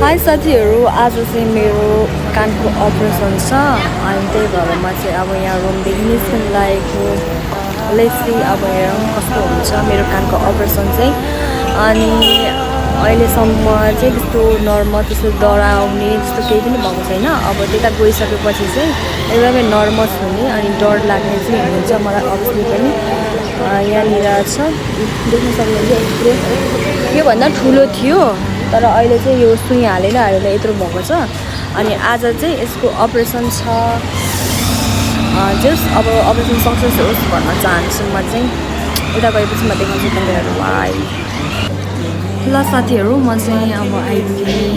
High साथीहरू, आज चाहिँ मेरो कानको अपरेसन छ अनि त्यही भएर म चाहिँ अब यहाँ रुमदेखि निस्किन लागेको। लेट्सी अब हेरौँ कस्तो हुन्छ मेरो कानको अपरेसन चाहिँ। अनि अहिलेसम्म चाहिँ त्यस्तो नर्मल त्यस्तो डराउने त्यस्तो केही पनि भएको छैन। अब त्यता गइसकेपछि चाहिँ एकदमै नर्भस हुने अनि डर लाग्ने चाहिँ हुन्छ मलाई अभियसली पनि। यहाँनिर छ देख्न सक्नुहुन्छ योभन्दा ठुलो थियो तर अहिले चाहिँ यो सुई हालेर यत्रो भएको छ। अनि आज चाहिँ यसको अपरेसन छ। जस अब अपरेसन सक्सेस होस् भन्न चाहन्छु म चाहिँ। यता गएपछि म देखाउँछु तपाईँहरूलाई। ल साथीहरू, म चाहिँ अब आइपुगेँ।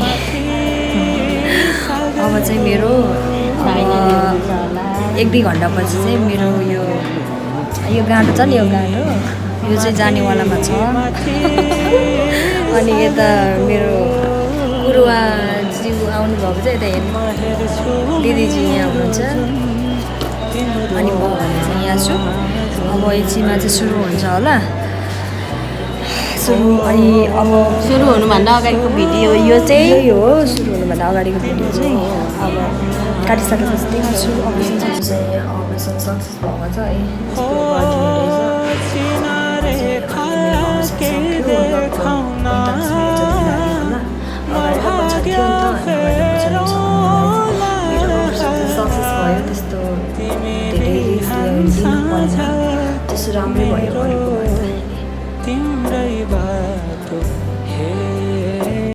अब चाहिँ मेरो 1-2 घन्टापछि चाहिँ मेरो यो गाँठो छ नि, यो गाँठो यो चाहिँ जानेवालामा छ। अनि यता मेरो गुरुवाज्यू आउनुभएको छ, यता हेर्नु दिदीजी यहाँ हुनुहुन्छ अनि म भने चाहिँ यहाँ छु। अब एकछिनमा चाहिँ सुरु हुन्छ होला। अनि अब सुरु हुनुभन्दा अगाडिको भिडियो यो चाहिँ यही हो। सुरु हुनुभन्दा अगाडिको भिडियो चाहिँ अब काटिसकेपछि देखाउँछु। अपरेसन सक्सेस भएको छ है।